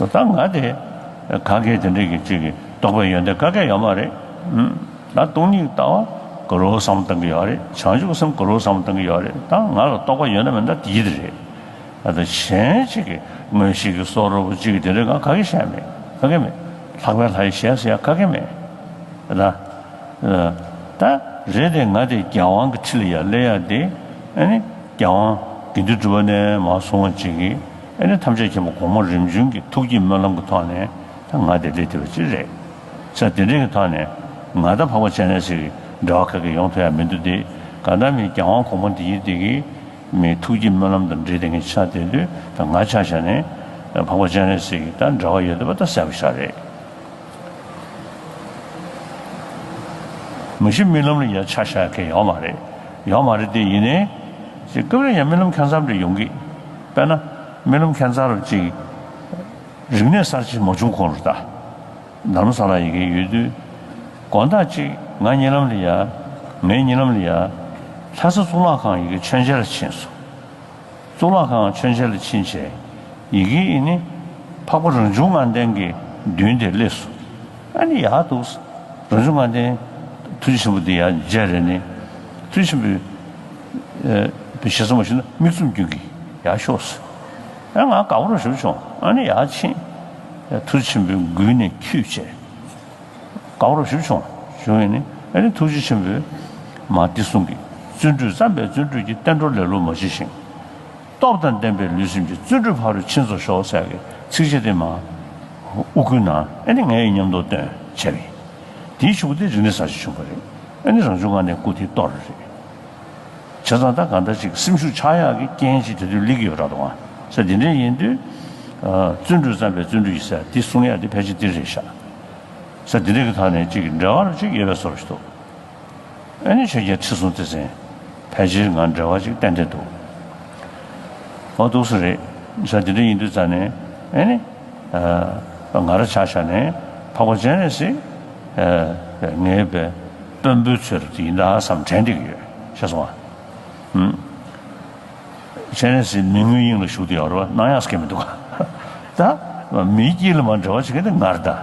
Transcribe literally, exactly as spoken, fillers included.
ད་ང་དེ་ག་གེ་དེ་འདྲས་ཀྱི་ཅིག་གི་རྟོག་པའི་ཡོན་ཏན་ག་གེ་ཡོད་མ་རེད། ཨུམ། ད་སྟོང་ཉིད་ལྟ་བ་ག་རུ་བསམ་བློ་གཏང་གི་ཡོད་རེད། བྱང་ཆུབ་སེམས་ག་རུ་བསམ་བློ་གཏང་གི་ཡོད་རེད། ད་ང་ལ་རྟོག་པ་ཡོད་ན་མེད་ན་དེ་ཡིད་རེད། ད་ལྟ་གཞན་ཅིག་གི་མངོན་ཤེས་ཀྱི་སོ་རུ་ཅིག་གི་དེ་འདྲས་ང་ག་གེ་བཤད་མེད། ག་གེ་མེད། ལྷག་པའི་ལྷ་ཡི་ཞལ་ཟེར་ཡ་ག་གེ་མེད། ད་ད་རེད་དེ་ང་དེ་རྒྱལ་དབང་གི་ཁྲི་ལ་ཡར་སླེབས་ཡ་དེ། ཨ་ནི་རྒྱལ་དབང་དགེ་འདུན་གྲུབ་པ་ནས་མར་བཟུང་བ་ཅིག་གིས། ཨ་ནི་ཐམས་ཅད་མཁྱེན་པ་གོང་མ་རིམ་བྱོན་གྱི་ཐུགས་ཀྱི་སྨོན་ལམ་གྱི་ཐོག་ནས་ད་ང་དེ་སླེབས་ཐུབ་པ་ཅིག་རེད། ས་དེ་འདྲའི་གི་ཐོག་ནས་ང་དང་འཕགས་པ་སྤྱན་རས་གཟིགས་ཀྱི་འབྲེལ་བ་ག་གེ་ཡོང་ཐུབ་ཡ་མི་འདུག་སྟེ། གང་ལྟར་མི་རྒྱལ་དབང་གོང་མ་འདི་ཡིན་དེ་གིས་མི་ཐུགས་ཀྱི་སྨོན་ལམ་དང་འབྲེལ་བསྡད་མཁན་ཆགས་བསྡད་དུས། ད་ང་ཆ་བཞག་ནས་འཕགས་པ་སྤྱན་རས་གཟིགས་ཀྱི་ད་འབྲེལ་བ་ཡོད་བསྡད་པ་ད་གསལ་པོ་ཞིག་རེད། མ་གཞི་རྨི་ལམ་ལ་ཡ་ཆ་བཞག་མཁན་ཡོད་མ་རེད། ཡོད་མ་རེད་དེ། ཡིན་ནའི་ཅིག་སྐབས་རེ་ཡང་རྨི་ལམ་ཁྱད་མཚར་རེ་ཡོང་གི། དཔེར་ན་རྨི་ལམ་ཁྱད་མཚར་རུ་ཅིག་རིག་གནས་གསར་བརྗེ་མ་བྱུང་གོང་རུ་ད་རྡ་རམ་ས་ལ་ཡི་གེ་ཡོད་དུས། དགོང་དག་ཅིག་ང་གཉིད་ལམ་ལ་ཡ། ངའི་གཉིད་ལམ་ལ་ཡ། ལྷ་ས་གཙུག་ལག་ཁང་ཡི་གེ་མཆོད་མཇལ་ལ་ཕྱིན་སོང་། གཙུག་ལག་ཁང་མཆོད་མཇལ་ལ་ཕྱིན་བྱས། ཡི་གེ་ཡིན་ནི་འཕགས་པ་རང་བྱུང་ལྔ་ལྡན་གྱི་མདུན་དེར་སླེབས་སོང་། ཨ་ནི་ཡག་འདུག། རང་བྱུང་ལྔ་ལྡན་ཐུགས་རྗེ་ཆེན་པོ་འདི་ཡར་མཇལ་རེ་ནི། ཐུགས་རྗེ་ཆེན་པོའི་ཨ་ཞེ་ས་མ་ཞུ་ན་མིག་བཙུམ་རྒྱུན་གྱིས་ཡར་ཤོག་ཟེར། ཨ་ང་དགའ་པོ་རང་ཞེ་པོ་བྱུང་། ཨ་ནི་ཡར་ཕྱིན། ཐུགས་རྗེ་ཆེན་པོའི་མགུལ་ནས་འཁྱུད་བྱས། དགའ་པོ་རང་ཞེ་པོ་བྱུང་། བྱུང་ཡིན་ནི། ཨ་ནི་ཐུགས་རྗེ་ཆེན་པོས་མར་འདི་གསུང་གི། བརྩོན་འགྲུས་བརྩམས་པས་བརྩོན་འགྲུས་ཀྱིས། བསྟན་འགྲོར་ལེ་ལོ་མ་བྱེད་ཅིང་། སྟོབས་དང་ལྡན་པའི་ལུས་སེམས་ཀྱི། བརྩོན་འགྲུས་ཕ་རོལ་ཕྱིན་རྫོགས་ཤོག་ཟེར་གི་ཚིགས་བཅད་དེ་མར་དབུ་གུར་ནང་། ཨ་ནི་ངའི་ཉམས་རྟོགས་བཏོན་བྱས་པས། དེའི་གཞུག་གུ་དེ་རིག་གནས་གསར་བརྗེ་བྱུང་བ་རེད། ཨ་ནི་རང་བྱུང་ངང་ནས་སྐུ་དེ་གཏོར་རེད། བྱས་ཙང་ད་གང་ལྟར་ཅིག་སེམས་ཤུགས་ཆག་ཡག་གི་རྐྱེན་ཅིག་དེ་དུས་སླེབས་ཀྱི་ཡོད་ར་འདུག་ཨ། ས་དེ་འདྲ་ཡིན་དུས། ཨ། བརྩོན་འགྲུས་བརྩམས་པས་བརྩོན་འགྲུས་ཀྱིས་ཟེར་དེ་གསུང་ཡག་དེ་ཕལ་ཆེར་དེ་རེད་ཤག། ས་དེ་འདྲ་གི་ཐོག་ནས་ཅིག་འབྲེལ་བ་རུ་ཅིག་ཡོད་པའི་བཟོ་འདྲ་ཞིག་འདུག། ཨ་ནི་ཆོས་རྒྱལ་ཁྲི་སྲོང་ལྡེ་བཙན་ཕལ་ཆེར་ང་འབྲེལ་བ་ཅིག་ཏན་ཏན་འདུག། འོ་འདུག་སེ་རེད། ས་དེ་འདྲ་ཡིན་དུས་ཙང་ནས། ཨ་ནི། ཨ། ང་རང་ཆ་བཞག་ནས་འཕགས་པ་སྤྱན་རས་གཟིགས། ཨ། ངའི་དཔོན་པོའི་ཚུལ་དུ་ཡིན་ད་བསམ་དྲན་བསྡད་ཀྱི་ཡོད། ཤེས་སོང་ང་། ཨུམ། སྤྱན་རས་གཟིགས་མི་མངོན་དབྱིངས་ལ་བཞུགས་བསྡད་ཡོད་རེད་པ། སྣང་ཡག་སྐད་མི་འདུག་ག། ད་མིའི་དཀྱིལ་ལ་མར་འབྲེལ་བ་བྱེད་མཁན་དེ་ང་རེད་ད།